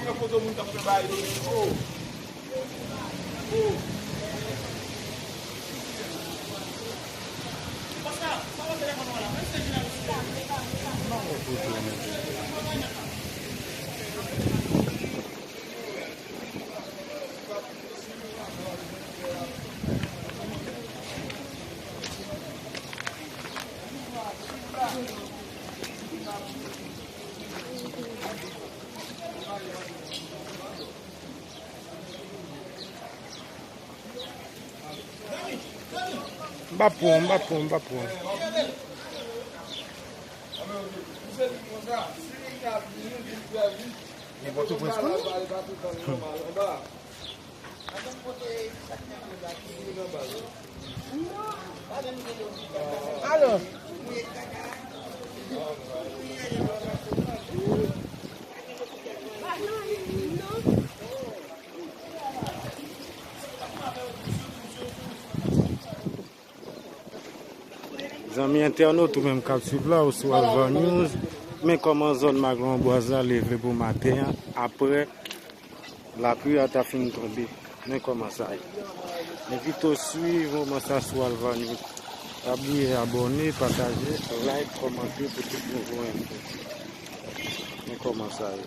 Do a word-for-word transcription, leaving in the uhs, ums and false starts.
Nan foto moun k ap fè bagay yo. Oh. Oh. M pa pran, m pa pran, m pa pran. Nan Pòtoprens tou? Alo. Zanmi entènot ou menm k ap swiv la ou sou Alva News, men kòman zòn Maglon Bwaz la leve pou maten an, apre lapli a ta fin tonbe. Men kòman sa ye. Envite w swiv moman sa sou Alva News. Pa bliye abòne, pataje, like, kòmante pou tout nouvo enfo. Men kòman sa ye.